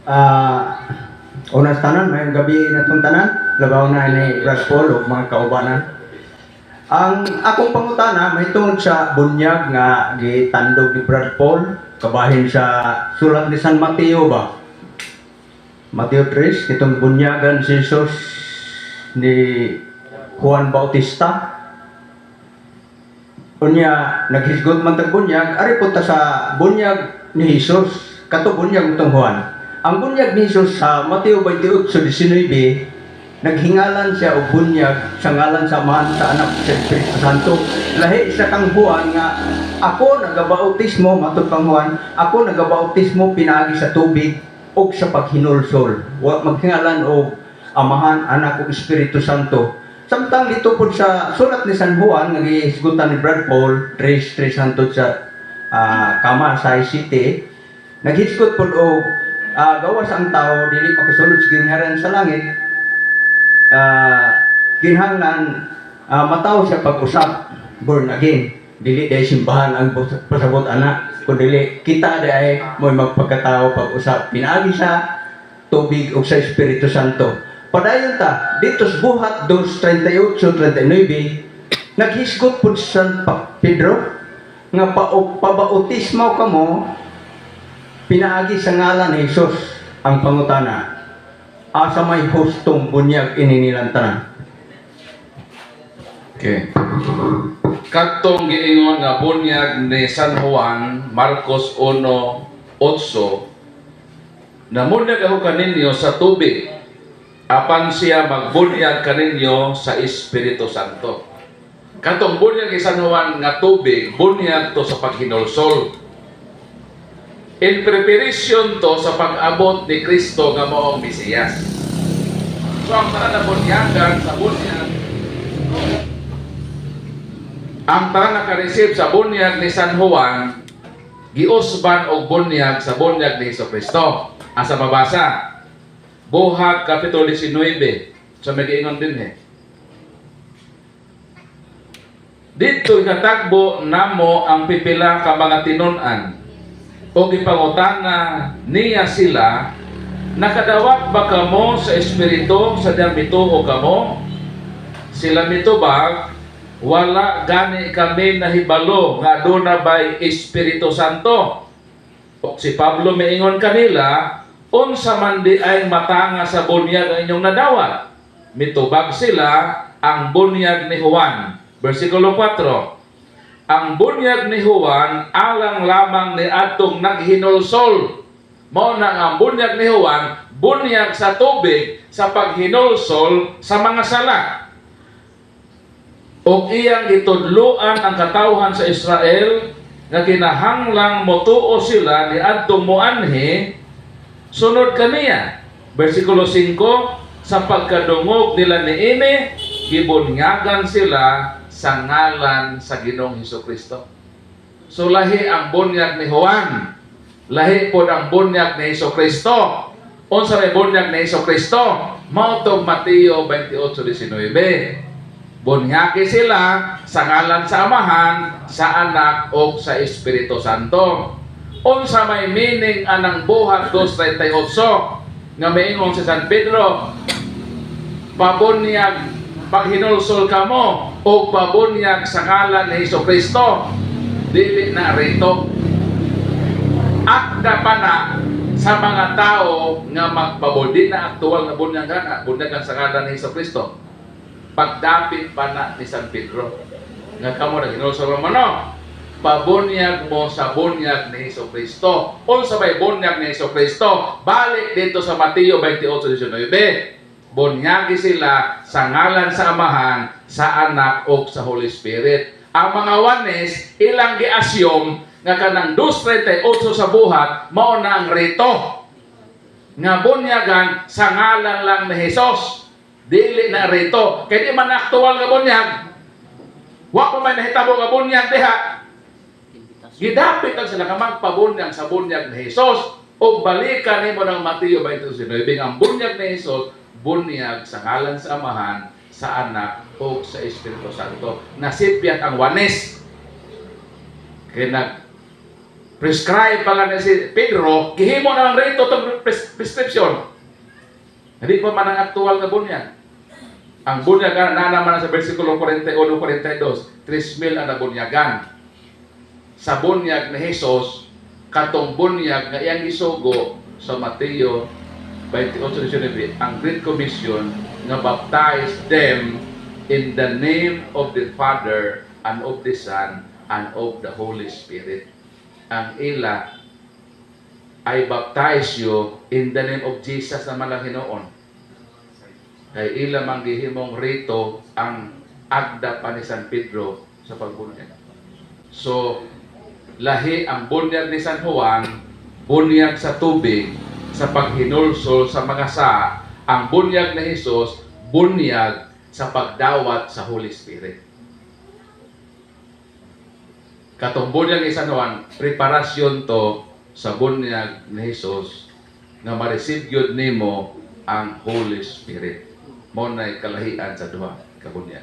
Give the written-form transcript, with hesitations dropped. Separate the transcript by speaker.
Speaker 1: Una sa tanan, maayong gabii natong tanan, labaw na ni Brad Paul ug mga kaubanan. Ang akong pangutana mahitungod sa bunyag nga gitandog ni Brad Paul kabahin sa sulat ni San Mateo ba? Mateo 3, itong bunyagan si Jesus ni Juan Bautista. Unya, naghisgot man tag bunyag, ari po ta sa bunyag ni Jesus, kato bunyag itong Juan. Ang bunyag ni Jesus sa Mateo 28:19, naghingalan siya og bunyag sa ngalan sa Amahan, sa Anak, sa Espiritu Santo. Lahi sa kang Juan nga ako nagabautismo, matud kang Juan, ako nagabautismo pinaagi sa tubig ug sa paghinulsol. Wa maghingalan og Amahan, Anak ug Espiritu Santo. Samtang dito po sa sulat ni San Juan nga gihisgutan ni Brad Paul 3:3 hantod sa kama sa ICT, naghisgot po og gawas ang tao dili makasulod sa gingharian sa langit, kinahanglan matawo siya pag-usab, born again. Dili diay simbahan ang pasabot ana, kun dili kita diay mo'y magpagkatao pag-usab pinaagi sa tubig ug sa Espiritu Santo. Padayon ta dito sa Buhat 2:38-39, naghisgot pud si San Pedro nga pabautismo kamo pinaagi sa ngalan ni Jesus. Ang pangutana, asa may hustong bunyag ini nilang tanan?
Speaker 2: Okay. Kadtong giingon nga bunyag ni San Juan, Marcos 1:8, "Namunyag ako kaninyo sa tubig, apan siya magbunyag kaninyo sa Espiritu Santo." Katong bunyag ni San Juan nga tubig, bunyag to sa paghinulsol. In preparation to sa pag-abot ni Kristo nga mao ang Mesiyas. So ang tanan na bunyagan sa bunyag, ang tanan naka-receive sa bunyag ni San Juan, giusban og bunyag sa bunyag ni Hesus Kristo. Asa mabasa? Buhat Kapitulo 19. Sa may giingon din eh. "Dito ikatagbo namo ang pipila ka mga tinun-an. O gipangutana niya sila, 'Nakadawat ba kamo sa Espiritu sa diyang mituo kamo?' Sila mitubag, 'Wala gani kami nahibalo nga aduna bay Espiritu Santo.' O si Pablo miingon kanila, 'Unsa man di ay matanga sa bunyag ang inyong nadawat?' Mitubag sila, 'Ang bunyag ni Juan.' Versikulo 4. Ang bunyag ni Juan alang lamang ni adtong naghinulsol." Mao na nga ang bunyag ni Juan, bunyag sa tubig sa paghinulsol sa mga sala. Og iyang gitudloan ang katawhan sa Israel nga kinahanglang motuo sila ni adtong moanhi sunod kaniya. Versikulo 5, sa pagkadungog nila niini, gibunyagan sila sa ngalan sa Ginoong Hesus Kristo. So lahi ang bunyag ni Juan. Lahi pod ang bunyag ni Hesus Kristo. Unsa may bunyag ni Hesus Kristo? Mao tong Mateo 28:19. Bunyagi sila sa ngalan sa Amahan, sa Anak o sa Espiritu Santo. Unsa may meaning anang Buhat 2:38 nga maingon si San Pedro, "Pabunyag, paghinulsol kamo o pabunyag sa ngalan ni Hesus Kristo"? Dili na rito. Akda pa na sa mga tao nga magpabudi na aktual nga bunyagan, bunyagan sa ngalan ni Hesus Kristo. Pagdapit pa na ni San Pedro nga kamo naghinulsol mo, no, pabunyag mo sa bunyag ni Hesus Kristo. Unsa may bunyag ni Hesus Kristo? Balik dito sa Mateo 28:19. Bunyagi sila sa ngalan sa Amahan, sa Anak o sa Holy Spirit. Ang mga Oneness, ilang gi-assume nga kanang 2:38 sa Buhat mao na ang rito nga bunyagan sa ngalan lang ni Jesus. Dili na rito. Kay di man aktual nga bunyag. Wa pa may nahitabo nga bunyag diha. Gidapit lang sila ka magpabunyag sa bunyag ni Jesus. O balikan nimo ng Mateo 29, ang bunyag ni Jesus, bunyag sa ngalan sa Amahan, sa Anak, o sa Espiritu Santo. Nasipyat ang Oneness. Kaya nag prescribe pa nga ni si Pedro, gihimo na ang rito itong prescription. Hindi pa man ang aktual nga bunyag. Ang bunyag na naman sa versikulo 41, 42, 3,000 ang nabunyagan. Sa bunyag ni Jesus, katong bunyag nga iyang gisugo sa Mateo 28:19, ang Great Commission nga "Baptize them in the name of the Father and of the Son and of the Holy Spirit." Ang ila, "I baptize you in the name of Jesus" naman lang hinuon. Kay ila mang gihimong rito ang agda pa ni San Pedro sa pagbunyag. So, lahi ang bunyag ni San Juan, bunyag sa tubig, sa paghinulsol sa mga saa. Ang bunyag ni Jesus, bunyag sa pagdawat sa Holy Spirit. Katong bunyag ni San Juan, preparasyon to sa bunyag ni Jesus nga ma-receive gyud nimo ang Holy Spirit. Mao nay kalahian sa duha ka bunyag.